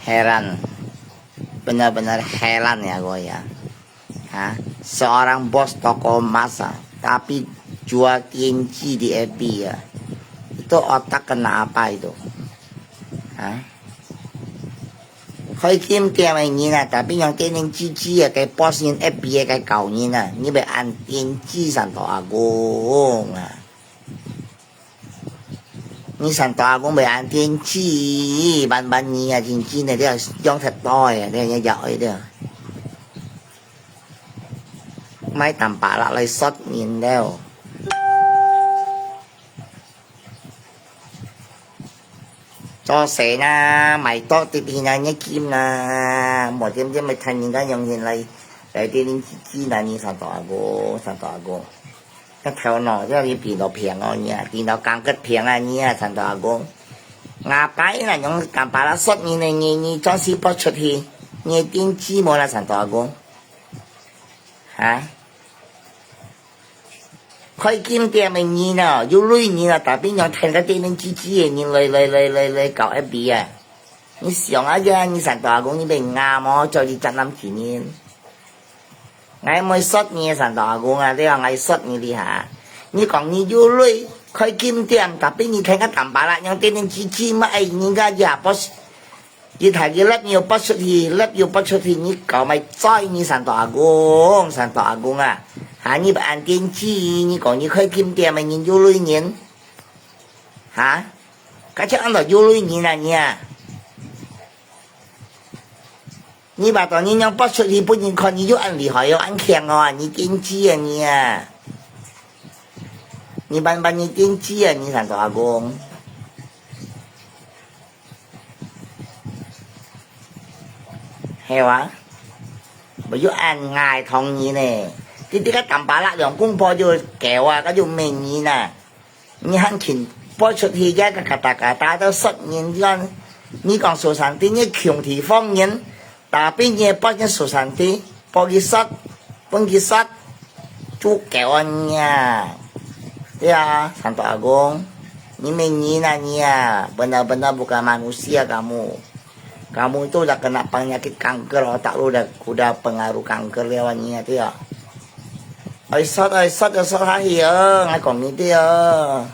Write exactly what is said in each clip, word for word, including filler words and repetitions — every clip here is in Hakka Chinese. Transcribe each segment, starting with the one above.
Heran. Benar-benar heran ya aku ya. Ha? Seorang bos toko emas, ah, tapi jual tinci di F B ya. Itu otak kena apa itu? Ha? 開金店个人啊，tapi用天天雞雞啊，該bos人F B个該搞人啊，你會恁天真山頭阿公啊？你山頭阿公會恁天真，萬萬你啊，真真个，你要養忒多个，你要要个，買淡白啦來說人了。 做事啦，買多啲去啦，你金啦，無點點咪趁人家用錢來，來對你支持啦，你山頭阿公，山頭阿公。該頭腦要你變到平哦，你啊，變到鋼骨平啊，你啊，山頭阿公。Ngapain啊，用淡白啦，說你呢，你，你做事不出去，你定志無啦，山頭阿公。哈？ 開金店个人哦，有鐳人啊，tapi用天个天天支持个人來，來，來，來，來搞F B啊。你想啊，這你山頭阿公，你會啱無？做你責任責任。𠊎毋會說你山頭阿公啊，你話𠊎說你哩哈。你講你有鐳，開金店，tapi你天个淡白啦，用天天支持嘛，哎，人家也不是 你大个粒又不出去，粒又不出去，你搞麼个災你山頭阿公，山頭阿公啊！哈，你毋恁天真，你講你開金店个人有鐳人，哈？該就安到有鐳人啊你啊！你把到你娘不出去，分人看，你就恁厲害哦，恁強哦，你天真啊你啊！你慢慢你天真啊，你山頭阿公。 係哇？毋要恁𠊎同你呢。你這个淡白啦，兩公婆就狗啊，該就美人啊。你還肯搬出去，該个嘎达嘎达都說人家，你講受傷的，你窮地方人，tapi你搬人受傷的， 幫佢說，分佢說，豬狗啊你啊！對啊，山頭阿公，你美人啊你啊，benar-benar bukan manusia kamu. Kamu itu dah kena penyakit kanker otak lu dah, udah pengaruh kanker了啊你啊，對啊。愛說愛說就說下去哦，𠊎講你對哦。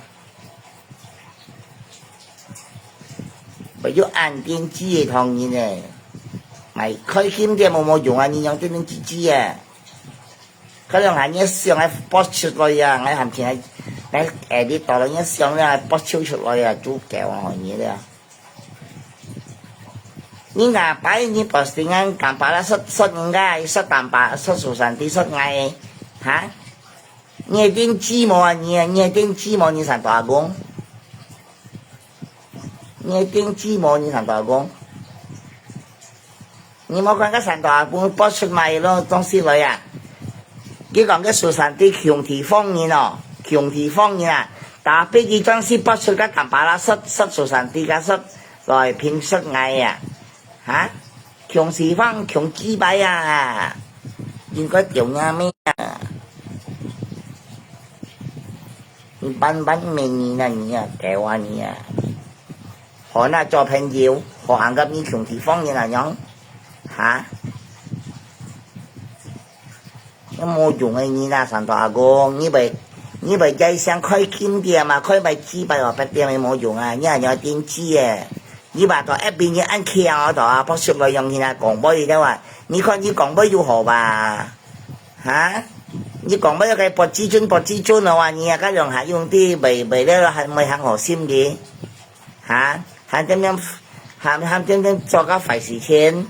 毋要恁天真个同人呢，買開金店無無用啊，你用天天支持啊。可能還你想愛發出來啊，𠊎還聽，𠊎edit到了，你想了發出出來啊，豬狗啊，你了。你哪擺你postingan淡白啦，說，說人家，說淡白，說受傷的，說𠊎个，哈？ 你个天真無啊你啊，你个天真無你山頭阿公？你个天真無你山頭阿公？你無看該山頭阿公發出麼个東西來啊？佢講該受傷的窮地方人哦，窮地方人啊，tapi佢總是發出該淡白啦，說，說受傷的，該說來評說𠊎啊，哈？ 窮地方窮雞排啊，應該丟人命啊！你慢慢美人啊你啊，狗啊你啊！好那做朋友，好行个你窮地方人啊樣？哈？ 該無用个人啊，山頭阿公，你會，你會在想開金店嘛，開賣雞排哦，八點个無用啊，你還要天真个。你把到一邊你恁強哦，到啊，不熟來用你啊，講話了啊，你看你講話有好吧？哈？你講話該不自尊，不自尊个話，你啊，該用下用的，袂，袂了，還，袂行好心的。 哈？還點點，還，還點點做个壞事情。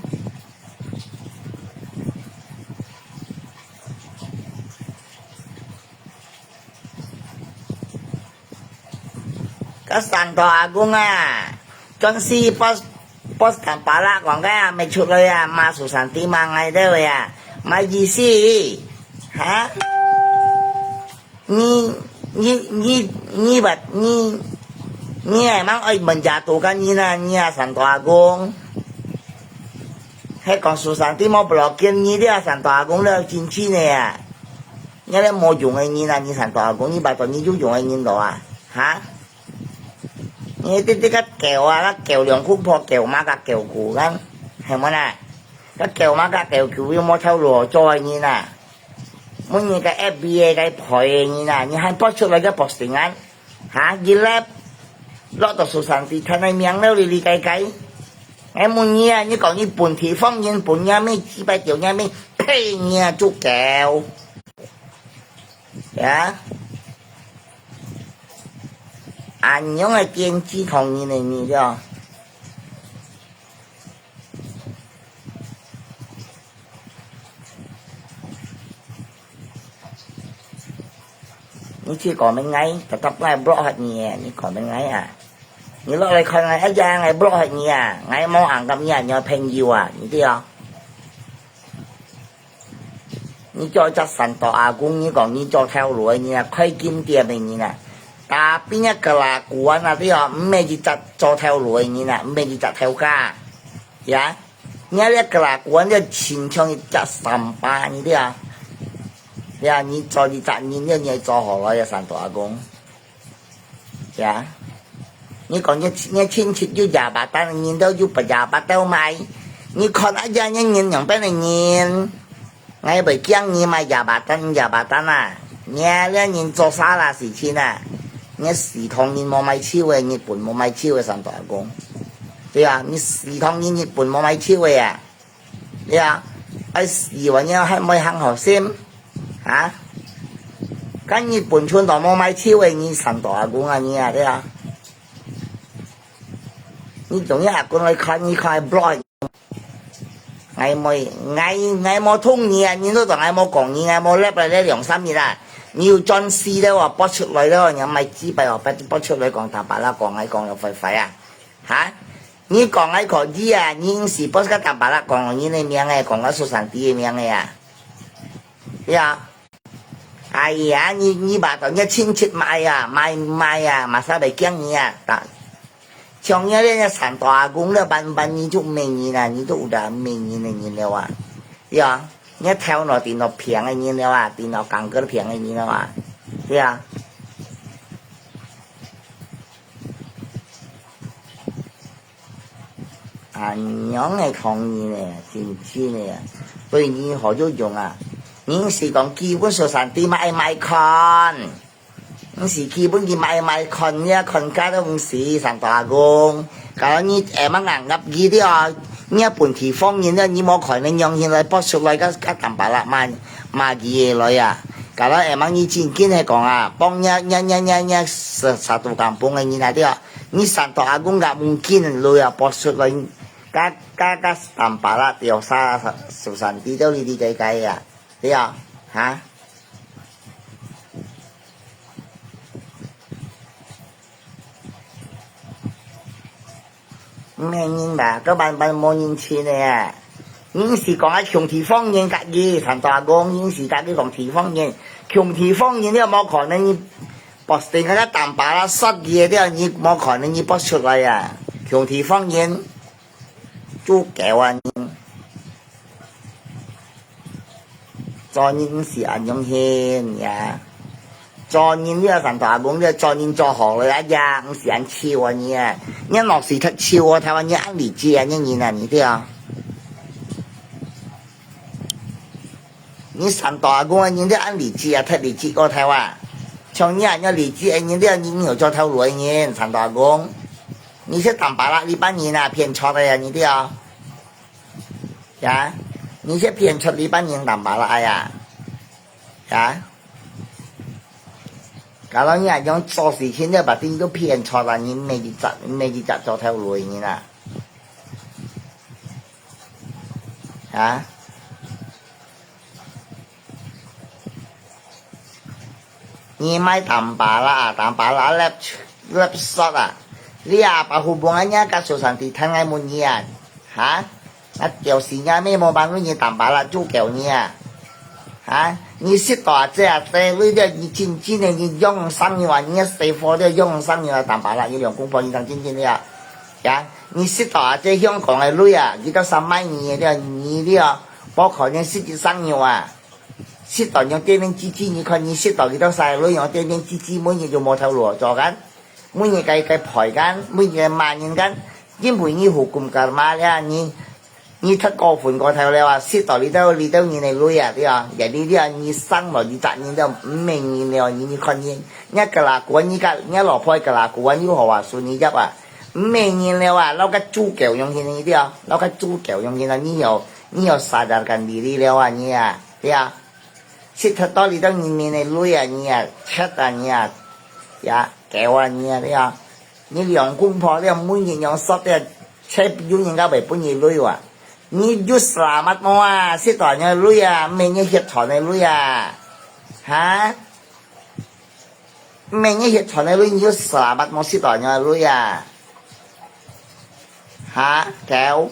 該山頭阿公啊，總是不，不坦白啦，講个啊，沒出來啊，罵受傷的罵𠊎兜啊，麼意思？哈？ 你，你，你，你話，你，你係吂愛問這度个人啊，你啊，山頭阿公。係講受傷的無blocking你了，山頭阿公了，真真个啊。你這無用个人啊，你山頭阿公，你話到你有用个人咯啊，哈？你這，這个狗啊，該狗兩公婆，狗嫲个狗牯啊。係無啦？該狗嘛，該狗狗又無頭路做个人啊！每日个F B个該陪个人啊，你還發出來个postingan，哈，佢lep，落到Susanti，佢个名了哩哩該該。哎，問你啊，你講你本地方人，本人咩，幾百條人咩，呸你啊，豬狗！呀，恁樣个電視同你呢，你就。 你去講明𠊎，tetap𠊎block忒你，你講明𠊎啊！你落來看𠊎，哎呀，𠊎block忒你啊！𠊎無anggap你啊，你个朋友啊，你知哦？你做隻Santo Agung，你講你做頭路个人啊，開金店个人啊，tapi你kelakuan啊，對哦？毋係一隻做頭路个人啊，毋係一隻頭家，呀？ 你這kelakuan這親像一隻sampah，你知啊？呀，你做一隻人，你，你做好了，這Santo Agung。呀，你講你，你親戚有jabatan，人都有jabatan賣。你看啊，這人，人樣般个人，𠊎會驚你賣jabatan，jabatan啊！你這人做salah事情啊！你死唐人無賣手个，日本無賣手个，Santo Agung。 對啊，你死唐人日本無賣手个啊，對啊，愛死話你還會行好心，哈？該日本全都無賣手个，你Santo Agung啊你啊，對啊。你從你阿公來看，你看block。 𠊎無，𠊎，𠊎無同意啊！你都講𠊎無講你，𠊎無lep來這兩三日啊！你有轉世了哦，發出來了哦，你莫幾擺哦，發，發出來講大把啦，講𠊎講了壞壞啊！哈？你講𠊎可以啊？你毋係發个大把啦，講你个名誒，講个Susanti个名誒啊！對啊！哎呀，你，你把到你親戚賣啊，賣，賣啊，嘛煞會驚你啊！大 像你這Santo Agung這般般，你就毋係人啊，你都有得毋係人个人了啊，對啊，你頭腦電腦病个人了啊，電腦感覺病个人了啊，對啊。恁樣个同意呢，真真个啊，對你好有用啊！你係講基本上上帝嘛愛買看。 毋係基本佢買買看呀，看價都毋係，Santo Agung。Kalau你emang anggap佢了，你本地方人了，你無可能用起來，發出來个，个Tampalak罵，罵佢个來啊。Kalau emang你正經係講啊，幫你，你，你，你，你，satu kampung个人啊，對啊，你Santo Agung nggak mungkin了啊，發出來，个，个，个Tampalak，對啊，sa，susah，你都你，你，該，該啊。 對啊，哈？毋係人吧，該般般無人情个啊！人係講啊，兄弟方言客語，Santo Agung，人係客語講地方言，兄弟方言了無可能你，posting个Tampalak殺佢个了，你無可能你發出來啊！兄弟方言，豬狗啊你！ 做人毋係恁樣形呀。做人你愛Santo Agung，你愛做人做好了呀，毋係恁醜啊你啊！你老實忒醜啊，台灣人恁理智啊，你人啊，你對啊。你Santo Agung个人你恁理智啊，忒理智過頭啊！像你恁樣理智个人，你你有做頭路个人，Santo Agung。你係Tampalak這班人啊，騙錯个呀，你對啊。 呀，你係騙出這班人Tampalak呀？呀？Kalau你恁樣做事情，你把定都騙出啦，你每一隻，每一隻做頭路个人啊？啊？ 你賣Tampalak啊，Tampalak lep，lep shot啊！你啊，把hubungan你啊，甲Susanti談个問你啊，哈？啊，就是你啊，咩無辦法，你Tampalak就叫你啊，哈？你識到啊，這啊，這類的，你真正的，你用生意啊，你个師傅的用生意啊，Tampalak，你兩公婆，你當真正的啊，呀，你識到啊，這香港的女啊，你到三萬二的，你的啊，無可能識一生意啊。 識到樣點點滴滴，你看你識到幾多細路樣點點滴滴，每日就無頭路做kan，每日該該陪kan，每日罵人kan，因為你hukum karma了，你你忒過分過頭了啊！食到這兜這兜人个鐳啊，對啊，也你這你生落這隻人都毋係人了，你你看你，你个老公，你个你老婆个老公，你好啊，說你入啊，毋係人了啊，老个豬狗樣形你對啊，老个豬狗樣形啊，你要你要sadarkan diri了啊，你啊，對啊。 食忒到這兜人民个鐳啊，你啊，賊啊，你啊，呀，狗啊，你啊，你啊，你兩公婆，你啊，每日用索个，才有人家會分你鐳啊？你有selamat無啊？食到人个鐳啊，毋係你血汗个鐳啊？哈？毋係你血汗个鐳，你有selamat無？食到人个鐳啊？哈？狗？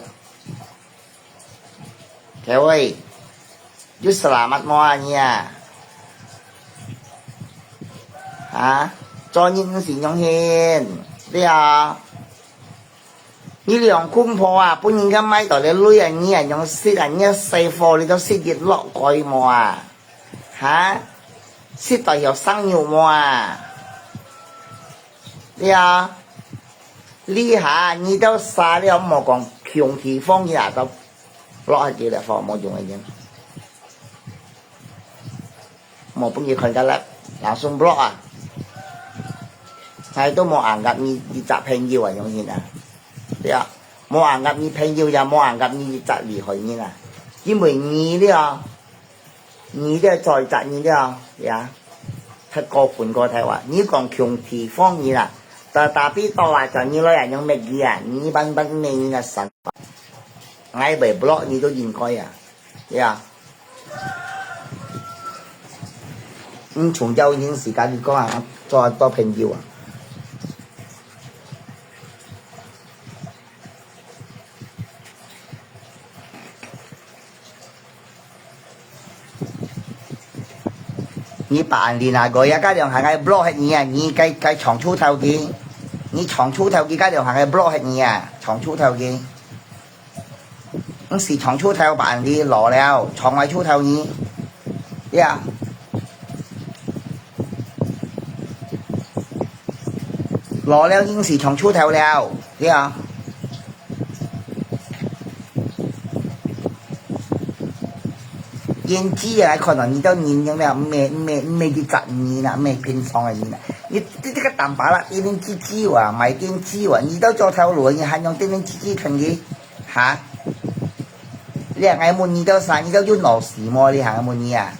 各位，有selamat無啊你啊？啊，做人毋係樣形，對啊。你兩公婆啊，分人家買到了鐳啊，你啊，樣食啊，你啊，細貨你都食得落去無啊？哈？食到有生肉無啊？ 對啊，這下你兜儕了，莫講共地方，你也都block佢了，無用个人。無分佢看个了，langsung block啊！𠊎都無anggap你一隻朋友啊，樣形啊？對啊，無anggap你朋友，也無anggap你一隻厲害人啊！因為你了， 你這做一隻人了，呀，忒過分過頭啊！你講共地方人啊，tetapi到啊，叫你來啊，用乜嘢啊？你班班乜人啊，神！𠊎會block你都應該啊，呀。你從交人時間你講啊，做做朋友啊。 你把人啊，我也該兩下𠊎block忒你啊，你該該長出頭去，你長出頭去，該兩下𠊎block忒你啊，長出頭去。毋係長出頭把人老了，長來出頭你，呀。 老了人係長出頭了，對啊。年紀啊，看到你兜人樣了，毋係毋係毋係一隻人啊，毋係平常个人啊。你你這個打扮啦，一年紀紀啊，買電紀啊，你兜做頭路，你還用一年紀紀看佢，哈？你啊，𠊎問你兜啥，你兜有腦屎無？你還問你啊？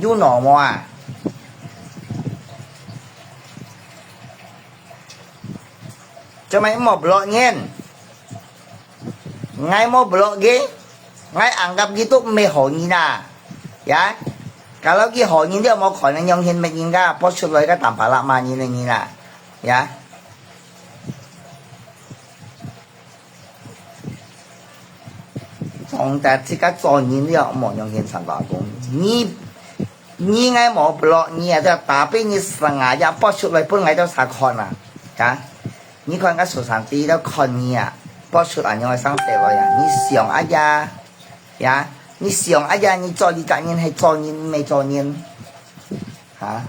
有腦無啊？做麼个毋好block人？𠊎無block佢，𠊎anggap佢都毋係好人啊！Ya，kalau佢好人，你有無可能用現物人家post出來个tampalak嘛人个人啊？Ya。 總得自家做人了，莫用現成打工。你你𠊎無block你啊，這打俾你生啊，也post出來分𠊎兜儕看啊，呀！你看个susan地都看你啊，post出恁樣个生事來啊，你想啊呀，呀！你想啊呀，你做你个人係做人，毋係做人，哈？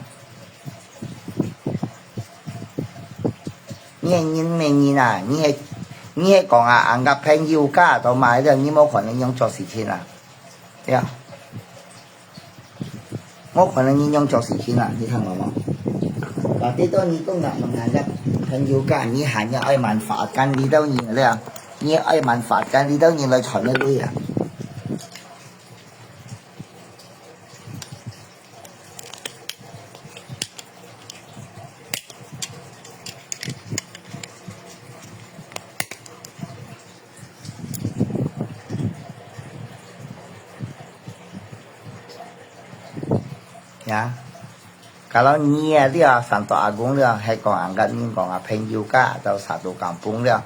你係人毋係人啊？你係你係講啊，anggap朋友家都買了，你無可能用做事情啊，對啊，無可能你用做事情啊，你聽我無？Berarti都你都anggap朋友家，你還要愛manfaatkan你兜人了，你愛manfaatkan你兜人來賺个鐳啊！ Ya，kalau你啊，你啊，Santo Agung了，係講anggap人講啊，朋友家，到satu kampung了，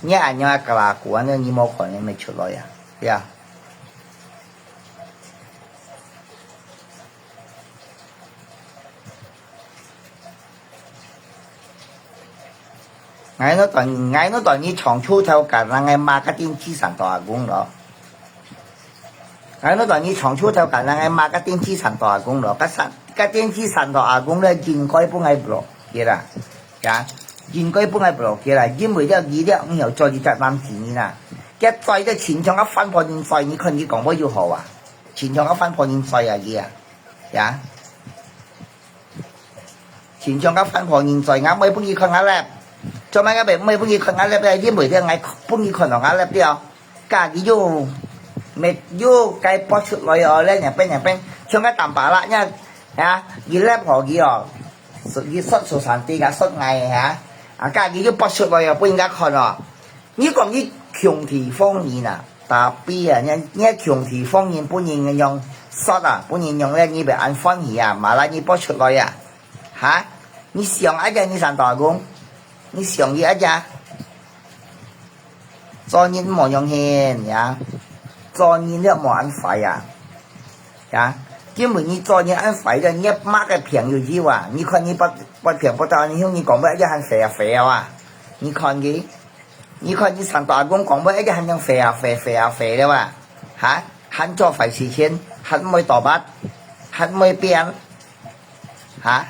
你恁樣啊，kelakuan了，你無可能會出來啊，對啊。 𠊎no對，𠊎no對你長出頭，karena𠊎罵个電視Santo Agung咯。𠊎no對你長出頭，karena𠊎罵个電視Santo Agung咯。个San，个電視Santo Agung咧，應該分𠊎block佢啦，呀，應該分𠊎block佢啦，因為了佢了，毋曉做你隻男子人啦。一載就親像个番婆人載，你看佢講話有好啊？親像个番婆人載啊，佢啊，呀，親像个番婆人載，𠊎毋會分佢看𠊎粒，做麼个毋會分佢看𠊎粒咧？因為咧，𠊎分佢看到𠊎粒了，該佢又，乜又該剝出來哦，咧，兩邊兩邊，像个Tampalak呢，啊，佢粒好佢哦，佢說Susanti，佢說𠊎啊，啊，該佢又剝出來哦，分人家看哦。 你講你共地方人啊，tapi啊，你，你共地方人分人用說啊，分人用咧，你會恁歡喜啊？Malah你剝出來啊？哈？你想一下，你Santo Agung？你想一下？做人莫用心呀，做人了莫恁壞呀，呀，因為你做人恁壞了，你麼个朋友有啊？你看你發，發朋友到，你向你講話一下還肥啊肥啊啊？你看佢。 你看你Santo Agung講話，一直還用肥啊肥，肥啊肥了啊？哈？還做壞事情，還毋會tobat，還毋會變，哈？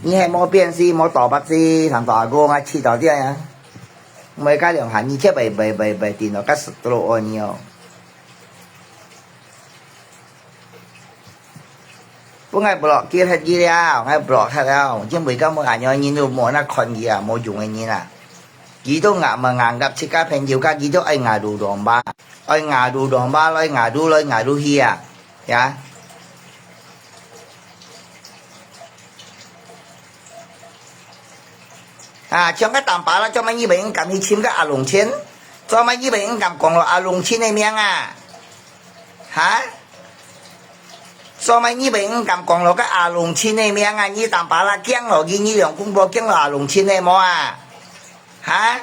你還無變是無tobat是，Santo Agung啊，氣到這樣啊！毋會該兩下，你就會，會，會，會跌落該stroke哦，你哦。 分𠊎block佢忒佢了，𠊎block忒了，因為根本恁樣人都無那看佢啊，無用个人啊。佢都硬，menganggap自家朋友，佢都愛ngadu domba，愛ngadu domba，來ngadu，來ngadu去啊，呀。 啊，像該Tampalak，做麼你會毋敢去尋該阿龍親？做麼你會毋敢講落阿龍親个名啊？哈？做麼你會毋敢講落該阿龍親个名啊？你Tampalak驚落去，你兩公婆驚落阿龍親个無啊？哈？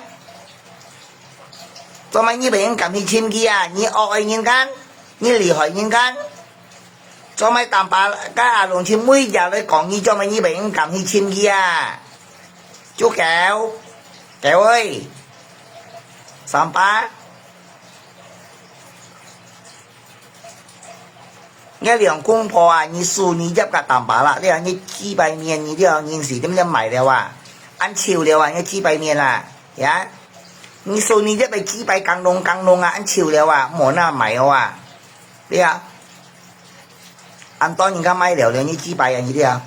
做麼你會毋敢去尋佢啊？你惡个人間，你厲害人間。 做麼Tampalak，該阿龍親每日來講你，做麼你會毋敢去尋佢啊？豬狗，狗仔，三八。你兩公婆啊，你手你入个Tampalak了，你幾百年你了，人死點點埋了啊？恁臭了啊，你幾百年啊？呀？你手你入个幾百江龍江龍啊，恁臭了啊，無那埋哦啊？對啊。 恁多人家買了了，你幾百啊，你知啊？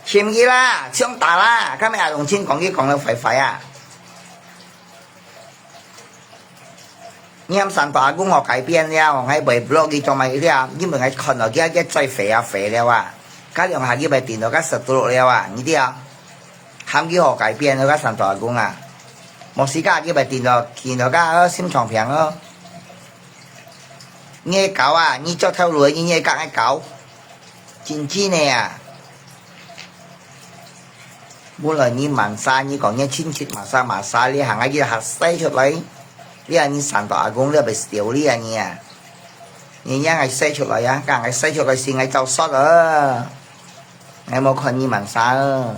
尋佢啦，想打啦，今日阿龍親講佢講到壞壞啊！ 你喊Santo Agung學改變了，𠊎會block佢做麼个了？因為𠊎看到佢，佢嘴肥啊肥了啊！該兩下佢會跌到該stroke了啊！你知啊？喊佢學改變，該Santo Agung啊！無時間佢會跌到，跌到該心臟病哦！你搞啊！你做頭路，你，你搞，你搞！ 真正个啊！本來你Masa，你講你親戚Masa，Masa，你行啊，你還使出來，你啊，你Santo Agung，你會死掉，你啊，你啊！你讓𠊎使出來啊，講𠊎使出來，先𠊎走煞啊！𠊎無看你Masa啊！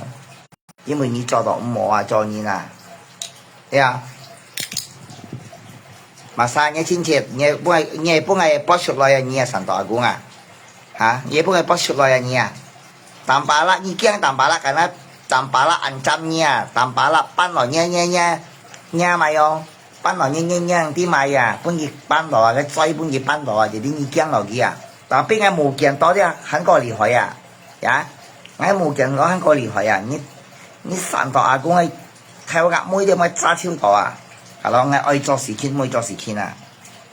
因為你做到毋好啊，做人啊，對啊。Masa你親戚，你分𠊎，你分𠊎剝出來啊，你啊，Santo Agung啊，哈，你分𠊎剝出來啊，你啊。Tampalak，你驚Tampalak，karena Tampalak ancam你啊，Tampalak搬落你，你，你，你買哦。 搬落你，你，你，你買啊，分佢搬落啊，該嘴分佢搬落啊，就你，你驚落去啊。Tapi𠊎無驚到這，還過厲害啊，呀！𠊎無驚到還過厲害啊！你，你Santo Agung个頭殼尾點會炸臭到啊！Kalau𠊎愛做事情，愛做事情啊，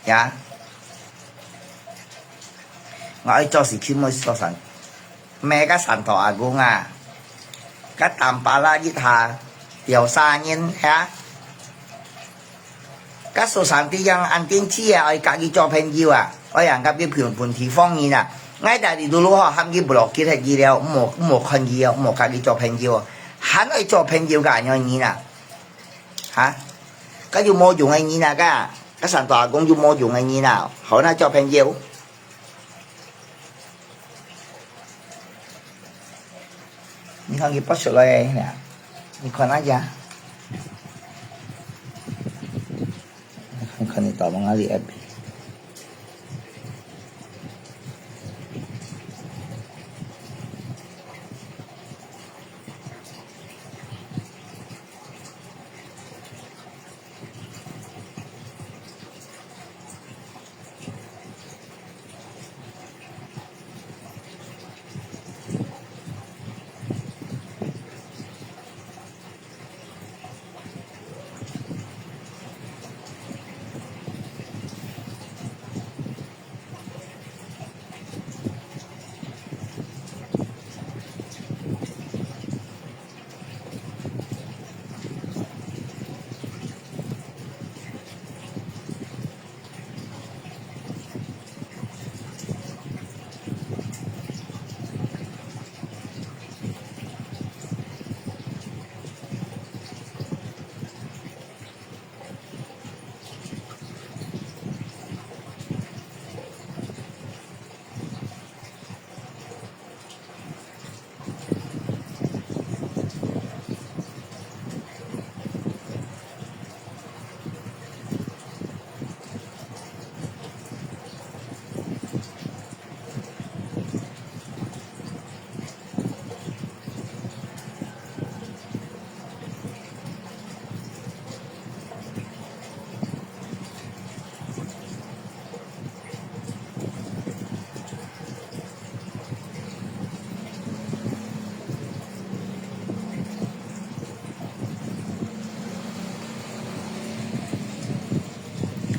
呀！𠊎愛做事情，愛做事。 Mega Santo Agung啊，該Tampalak一下，有三人哈。該Susanti yang anting cia愛佮佢做朋友啊，愛yang佮佢本本地方人啊。𠊎dari dulu吼，喊佢block佢忒佢了，毋好毋好看佢哦，毋好佮佢做朋友哦。還愛做朋友个恁樣人啊？哈？該有無用个人啊，該該Santo Agung有無用个人啊？好拿做朋友？ 你看佢剝出來个，你看那隻。你到𠊎个F B。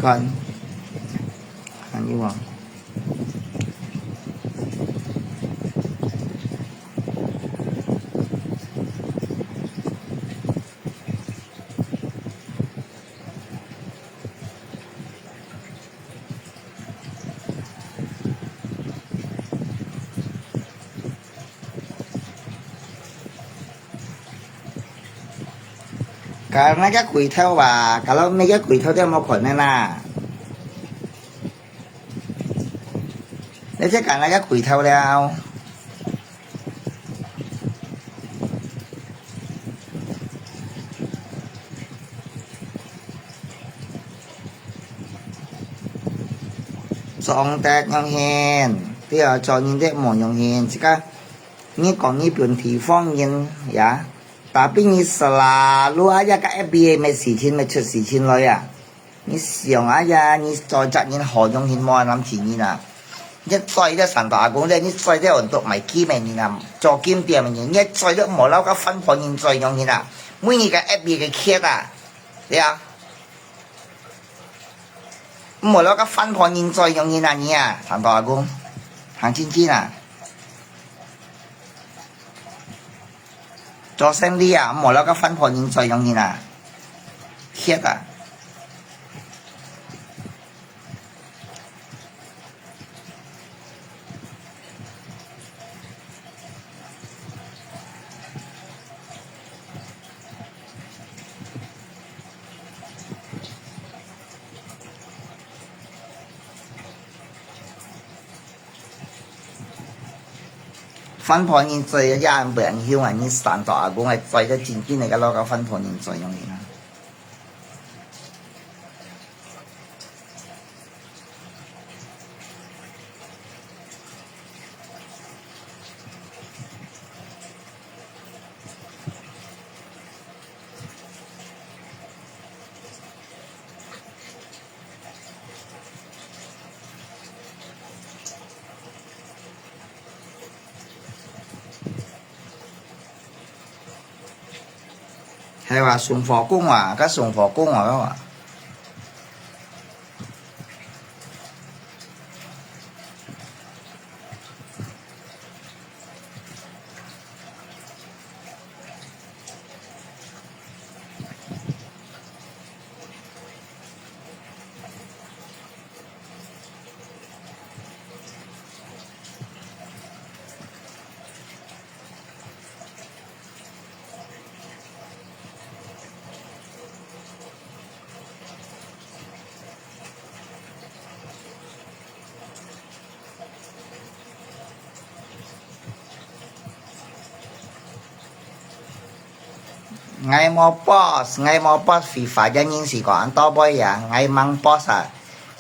看，看你望。 Kalau那个鬼头吧，kalau那个鬼头都無可能啦。那些讲那个鬼头了。 做得用心，對啊，做人得無用心。自家，你講日本地方人呀，tapi你selalu aja个F B个事情，乜出事情來啊。你想啊呀，你做責任好用心無？諗起你啦。你做得善導阿公咧，你做得untuk買金个人啊，做金店个人，你做得無摎个番婆人做用心啊。每日个F B个劇啊，對啊。 毋好摎个番婆人做用心啊，你啊，善導阿公，行真真啊。做生理啊，毋好摎个番婆人做用心啊，歇啊。 番婆人做也毋會恁凶啊，你善導阿公个做得真真个，摎个番婆人做用心啊。 係話送火工啊，該送火工啊，該話。𠊎無post，𠊎無post FIFA个人士講恁多杯啊，𠊎吂post啊。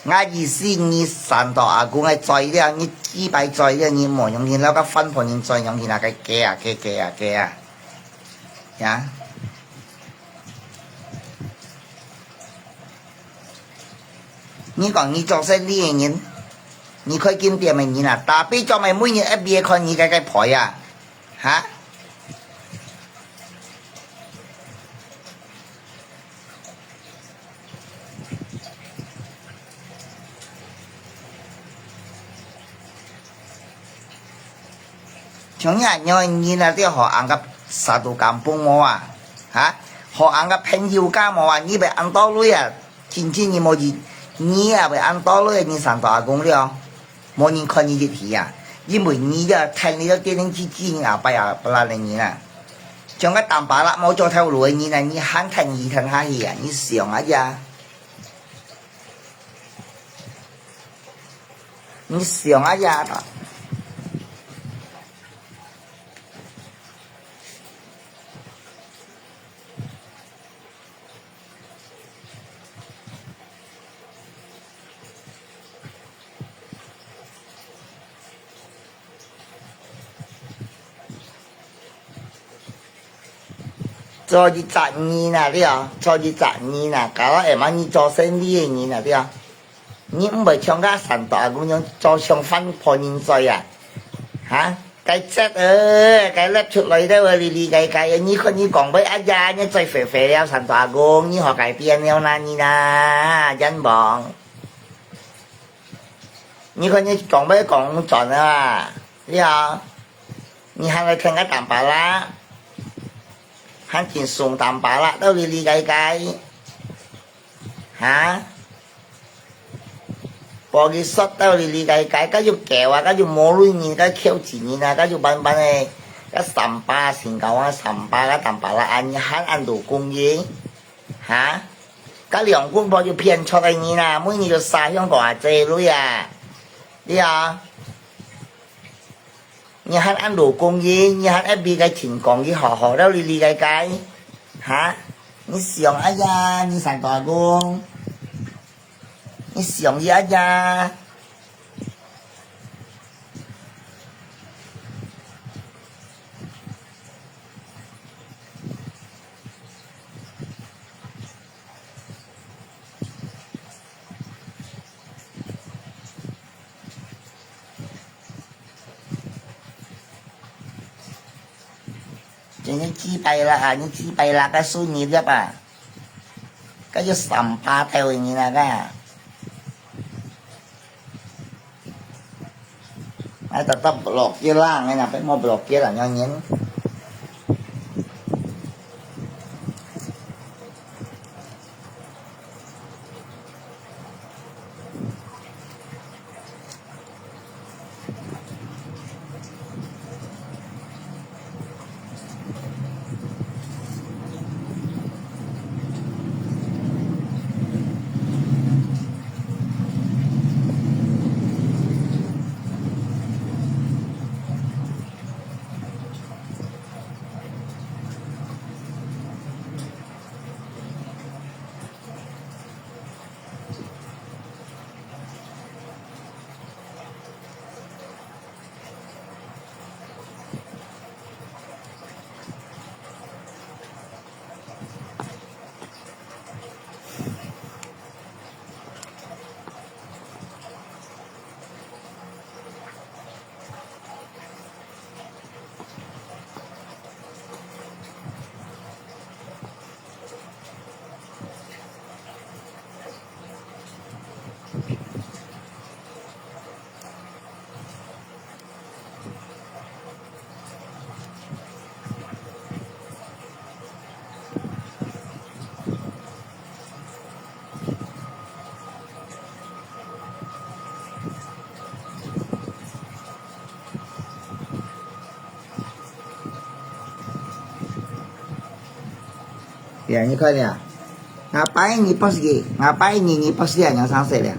𠊎意思你Santo阿公个嘴了，你幾擺嘴了，你無用心了，个翻破人嘴用心啊，个假啊，个假啊，个啊。呀。你講你做生理个人，你開金店个人啊，tapi做麼个每日F B看你个个牌啊？ 哈？像你恁樣个人啊，這好恁个satu kampung無啊？哈？好恁个朋友家無啊？你會恁多鐳啊？ 真正你無意，你也會恁多鐳，你Santo阿公了，無人看你一起啊，因為你了，趁你了，天天去記你阿伯阿伯个人啊。像个Tampalak無做頭路个人啊，你還趁你趁下去啊，你想啊呀，你想啊呀。 做一隻人啊，對啊，做一隻人啊，搞到會嘛你做生理个人啊，對啊。你毋會像个Santo阿公樣做像翻破人嘴啊，哈？ 該節呃，該粒出來个哩哩該該，你看你講話啊呀，你嘴肥肥了，Santo阿公，你好改變了哪你哪，人王。你看你講話講轉啊，了，你還來聽个Tampalak，還真送Tampalak到哩哩該該。 哈？Bukit Sot到哩哩該該，該又狗啊，該又無鐳人，該口子人啊，該又板板个，該三八新加坡三八个Tampalak，恁樣還恁多公益，哈？該兩公婆又騙出來人啊，每日又殺香港啊，這類啊，你啊。 你還恁多公益，你還愛比該情況去好好了哩哩該該，哈？你想啊呀，你Santo阿公，你想一下呀。 真个幾百啦啊，你幾百啦个收入了吧？該有三百條个人啊个。哎，特特block啦，哎，哪會無block啦，人。 呀，你看呀，ngapain你post个？Ngapain你，你post个，你上色了？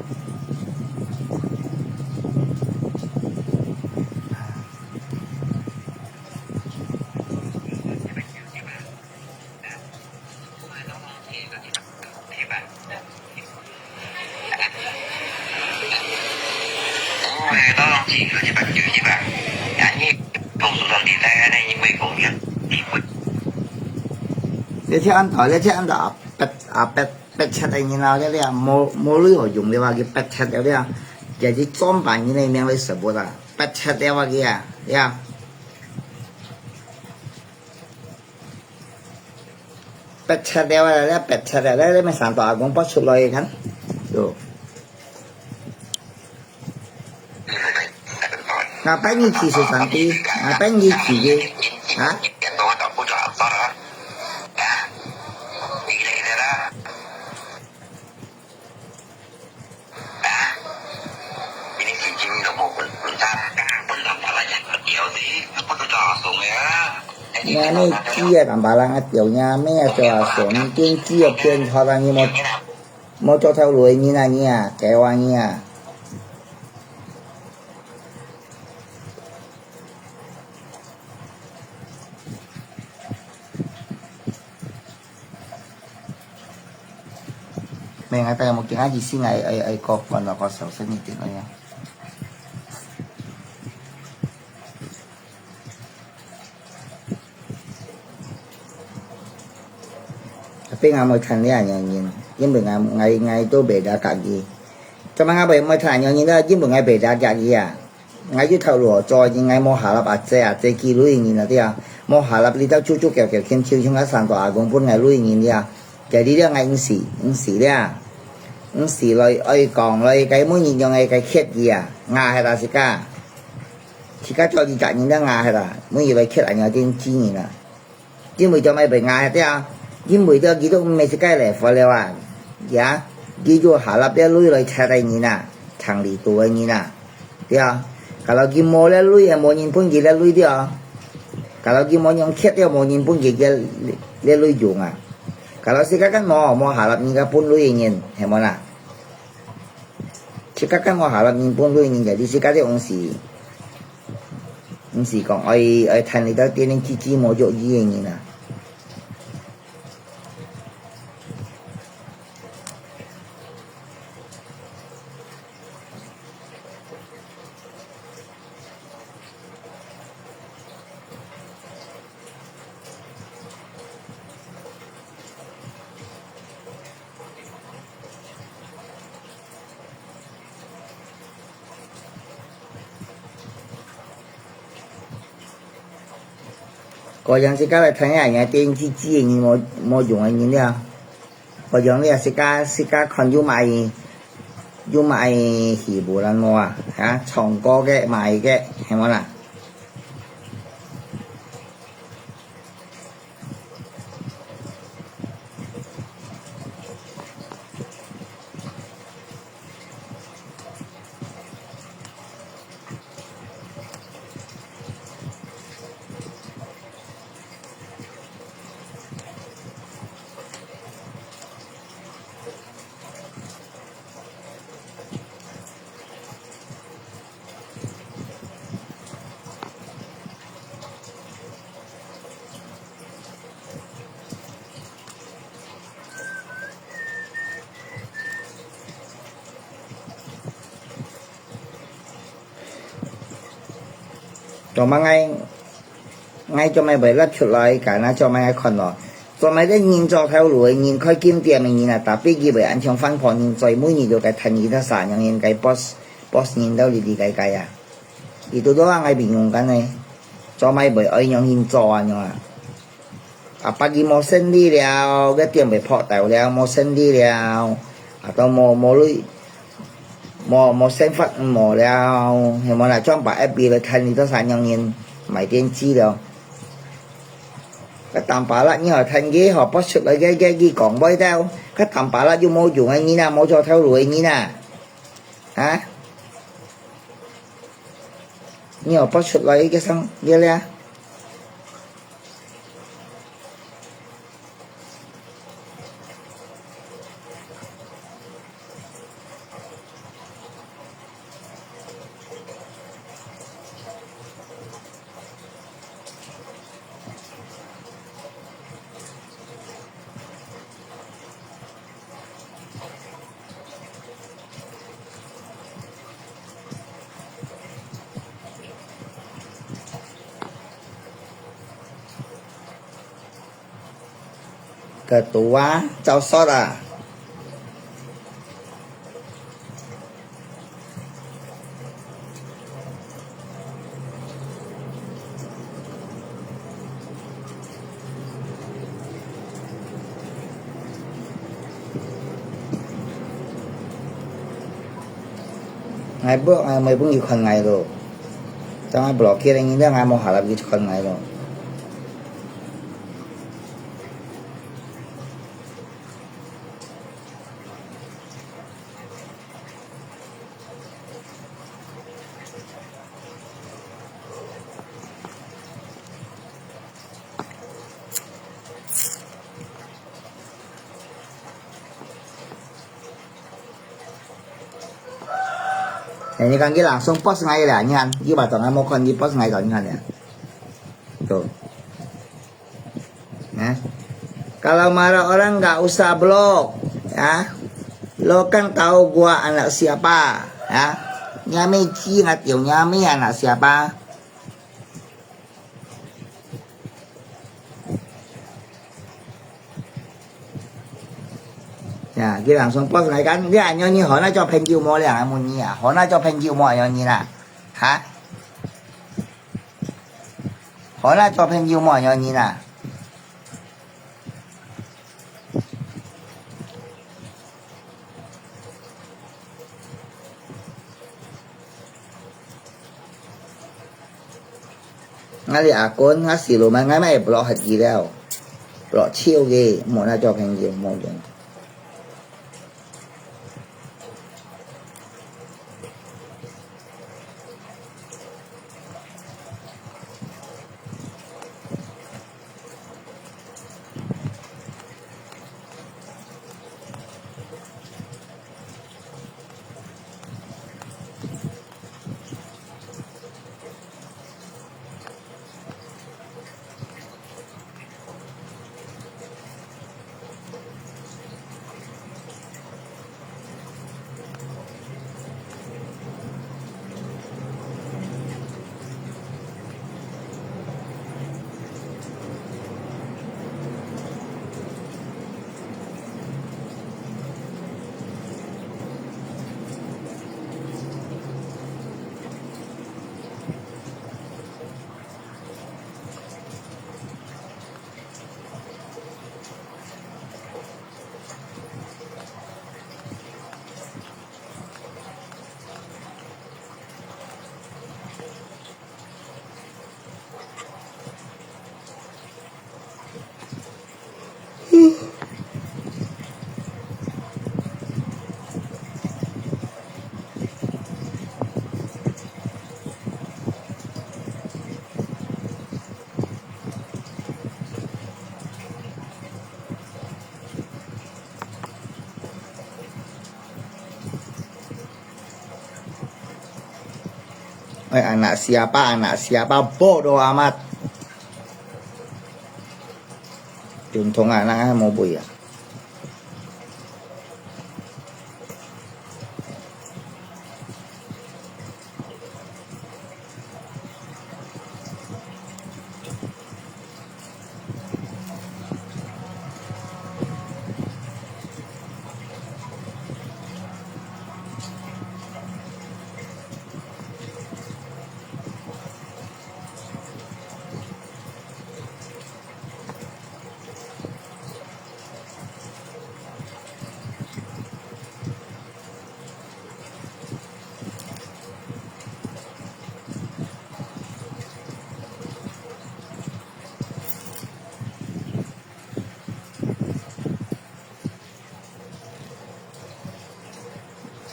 你聽安到，你聽安到啊，逼啊逼逼切个人啊，這這無無鐳好用了啊，佢逼切了了，這係專門人个名來食物啊，逼切了啊佢啊，呀，逼切了啊，這逼切了，這這麼生到阿公剝出來看，喲。 Ngapain你指手上去？Ngapain你指佢？啊？Nya ni cia tampa lang atiu nya, mi atiu asung, ni kin cia pian chua lang ni mo. Mo cho thau lui ni na ni a, kêu a ni a. Mẹ ngai ta mo kia ji si ngai ai ai ko kon lo ko sau sa ni tin lo ya. Tapi ngai mo than lia nya nyin, yin bu ngai ngai ngai to be da ka ji. Cho ma ngai be mo than nya nyin da, yin bu ngai be da ka ji a. Ngai yu thau lo cho, yin ngai mo harap a che a che ki lui nyin a dia. Mo harap li tau chu chu kêu kêu kin chiu chung a sang to a gong pun ngai lui nyin dia. Jadi dia ngai ing si, ing si dia. Ing si loi, oi kong loi, kai mo nyin yong ngai kai khiet ji a. Nga hai ta si ka. Si ka cho ji ka nyin dia nga hai ta. Mo yi loi khiet a nya tin chi nyin a. 因為做麼會硬忒啊？因為這佢都毋係自家來發了啊，呀，佢就下落這鐳來拆个人啊，聽你做个人啊，對啊。Kalau佢無這鐳，也無人分佢這鐳對啊。Kalau佢無用缺，也無人分佢這這鐳用啊。Kalau自家間無，無下落人家分鐳个人，係無啦？自家間無下落人分鐳个人，就你自家這東西。 毋係講愛愛趁你兜電電支支無足意个人啊。Có樣自家來聽下，人家電視機个人無無用个人了。Có樣你自家自家看有賣有賣戲無啦無啊？哈，唱歌个賣个，係無啦？ 做麼个？𠊎做麼會擸出來，該那做麼个看咯？做麼个人做頭路个人，開金店个人啊，tapi佢會恁樣翻破人嘴，每日都該趁佢兜啥樣人，該boss，boss人兜哩哩該該啊。佢都都話𠊎平庸間呢，做麼會愛樣人做啊樣啊？ 啊，bagi無生理了，个店被破掉了，無生理了，啊，都無無鐳，無無生活無了，係無啦？專擺F B來趁你兜三樣人買電視了。个當巴拉你好趁个，好，不出來个个佢講袂到，个當巴拉又無用个人啊，無做頭路个人啊，啊？你好，不出來个生个了。个毒啊，找死啊！哎，不，哎，没朋友看我咯。当然不了，别人家我没好了，别去看我咯。 哎，你看，你langsung post ngai lah, 你看，你把当然没看，你post ngai到，你看呀。Tuh. Nah, kalau marah orang nggak usah blok, ya. Lo kan tahu gua anak siapa, ya. Nyami ji nggak tahu nyami anak siapa. Ya, 佢langsung post ngai kan, 你恁樣你好难交朋友無了，問你啊，好難交朋友無恁樣啦，哈？好難交朋友無恁樣啦。 𠊎這阿公，𠊎細路嘛，𠊎嘛會block忒佢了。Block超个，無那做朋友，無用。 Ay, anak siapa, anak siapa, bodoh amat. Tuntung anak, ah, mau bui ah.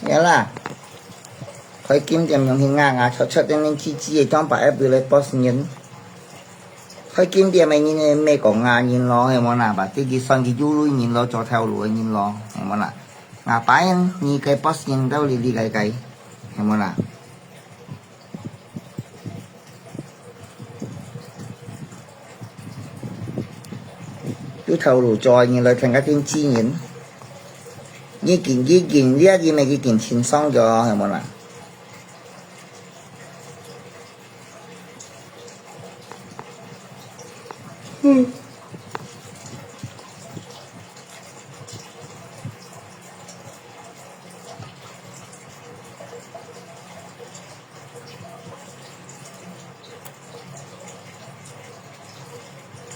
Ya lah，開金店用去壓壓，撮撮等等，支支个，裝白一杯來post人。開金店个人，毋係講壓人咯，係無啦？Berarti佢算佢有鐳人咯，做頭路个人咯，係無啦？Ngapain你个post人到哩哩个个，係無啦？ 有頭路做，你來聽个定知人。已經，已經，你已經，已經輕鬆咗，係無啦？嗯。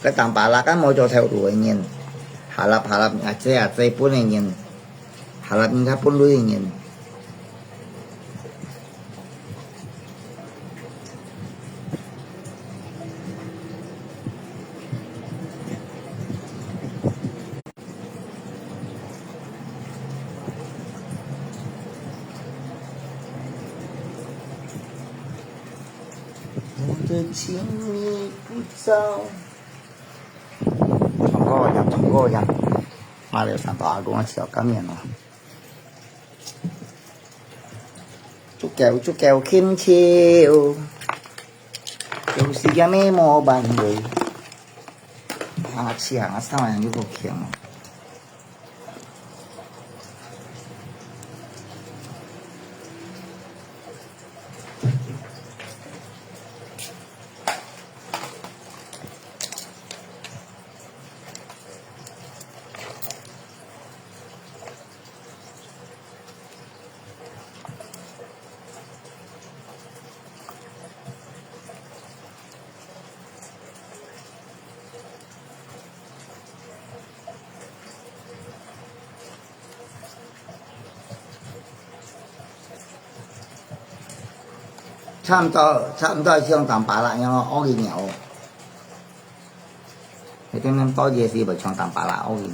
該當巴拉个無做頭路个人，哈啦哈啦，啊這啊這分个人，哈啦人家分類个人。 我的情你不找。唱歌呀，唱歌呀，馬來西亞阿公啊，笑干面哦。足夠，足夠輕巧，有時間咩無辦法。啊，試下，啊，上來就好輕哦。 差毋多，差毋多像當巴拉樣哦，屙个尿。一點點多嘢是會像當巴拉屙个尿。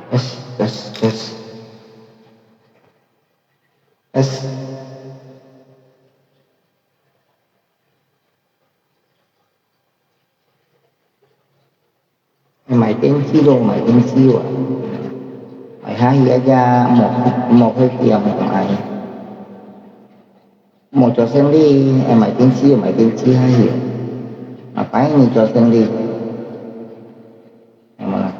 S, S, S. S。買電視咯，買電視啊！買下去啊，無，無去店買。 無做生理，愛買電視，買電視下去。啊，拜二做生理。有無啦？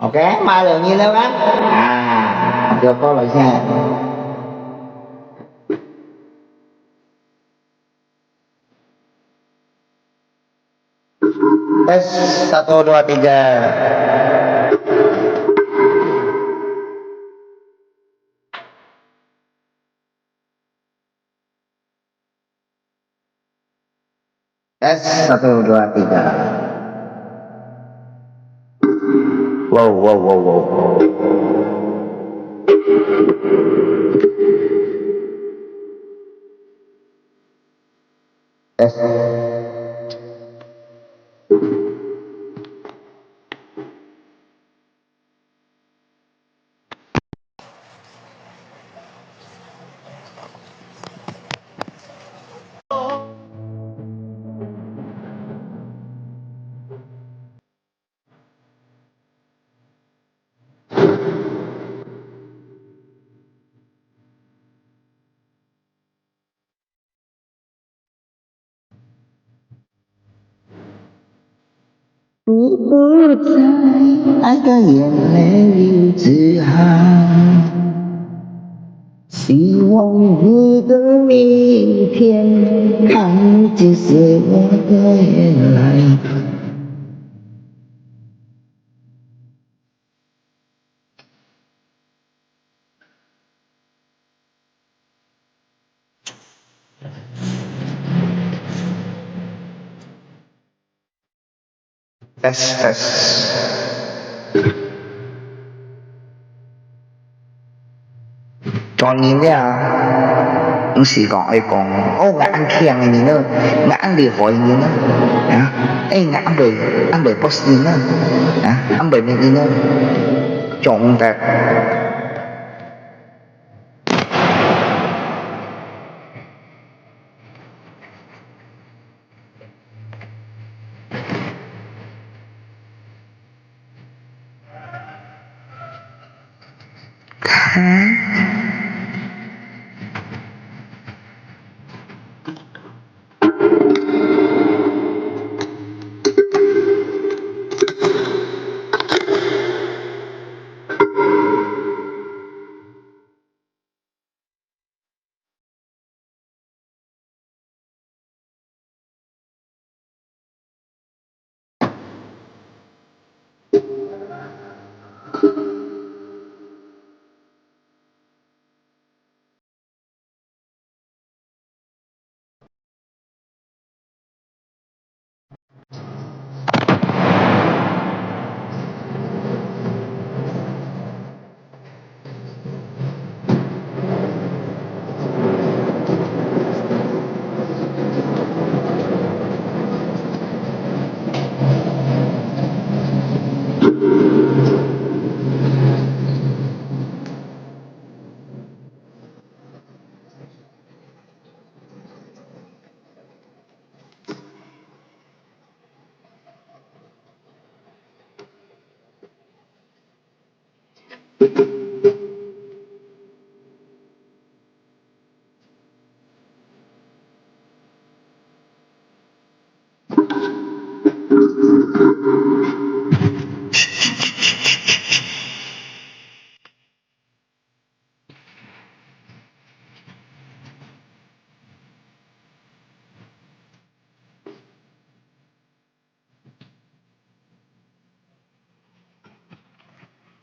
OK，買了你了嗎？啊，就過了先。Tes, satu, dua, tiga. Tes, satu, dua, tiga. Wow, wow, wow, wow. Tes. 希望你的明天，爱就是我的未来。Tes, tes. 當然了，毋係講愛講，哦，𠊎恁慶个人啊，𠊎恁厲害个人啊，啊，哎，𠊎恁會，恁會boss人啊，啊，恁會咩人啊，總得。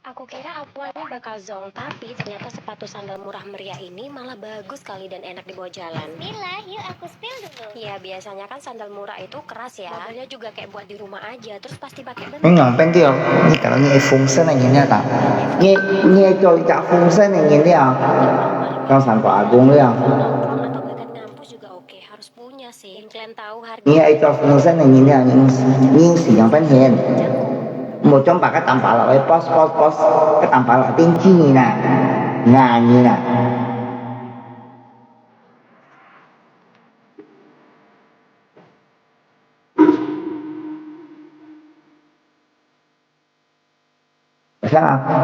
Aku kira awalnya bakal zonk, tapi ternyata sepatu sandal murah meriah ini malah bagus sekali dan enak dibawa jalan. Bismillah, yuk aku spill dulu. Ya, biasanya kan sandal murah itu keras ya. Modelnya juga kayak buat di rumah aja, terus pasti pakai bener. 你仰般个哦？你搞到你个风扇个原料啊？你你做一只风扇个原料啊？讲三个阿公了。Nongkrong atau bahkan ngampus juga oke, harus punya sih. Kalian tahu harga. 你愛做風扇个原料，你你是仰般現？無將把个擔把落去，boss boss boss，个擔把落定住你啦，硬你啦。 Pasal apa?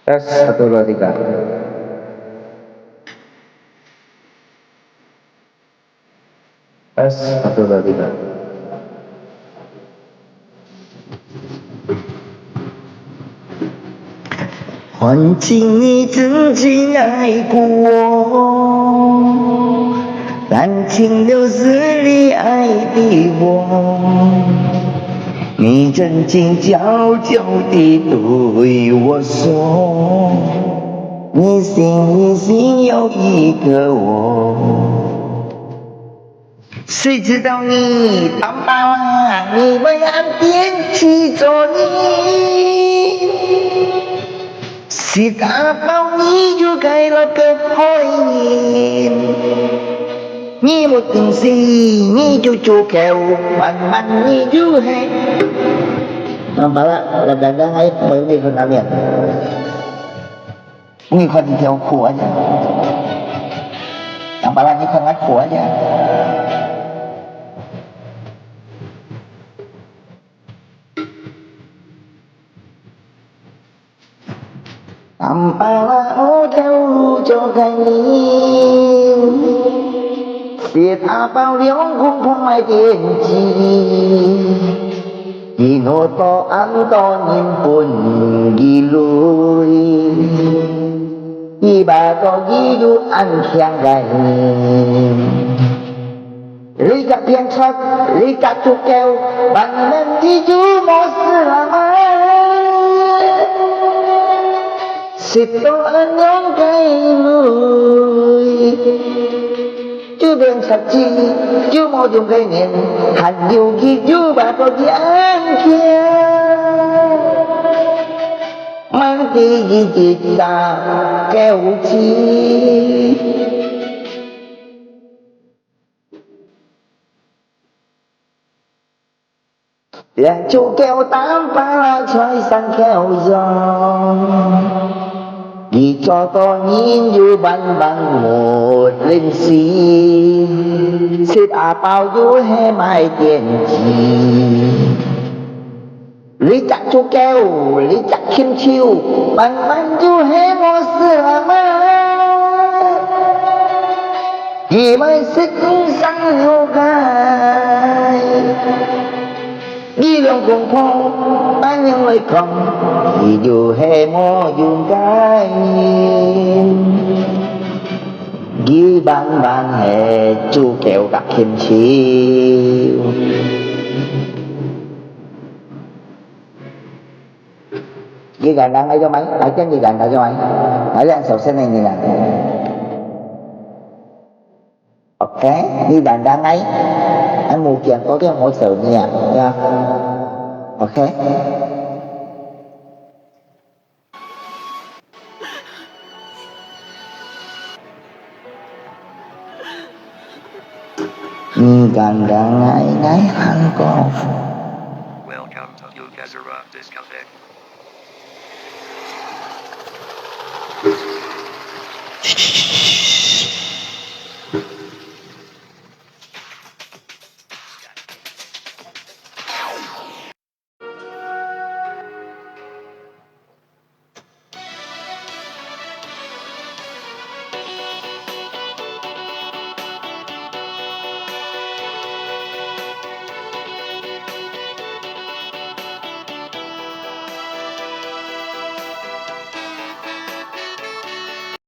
Tes, satu, dua, tiga. Tes, satu, dua, tiga. 食阿飽你就該落个好人，你無本事，你就做狗，慢慢你就係。Nampak tak? Kadang-kadang ai, baru ni kau nak lihat. Ni kau di jauh kuat aja. Nampak tak? Ni kau nak kuat aja. 南北啦，烏頭路做个人，食阿飽兩公婆買電子，一路到暗到人分佢累，佢把到佢就恁強个人。 你隻騙賊，你隻豬狗，慢慢佢就無事了嘛。食到恁樣个鐳，就變賊子，就無用个人，還有佢就把到佢恁強，慢佢一隻狗子。 兩隻狗打把在山口上，佢做到人又慢慢無靈性，食阿飽又係買電子。 你隻豬狗，你隻禽獸，慢慢就係無事了嘛。佢會食生了个，佢兩公婆恁樣來講，佢就係無用个人。佢慢慢係豬狗个禽獸。 Giganda ngai jomai, ai tiang giganda jomai. Ai yang sau sen ngai giganda. Oke, giganda ngai. Ai mu kiang ko kiang mo sau ni ya. Ya. Oke. Giganda ngai ngai han ko. Welcome to New Gazara Discotheque.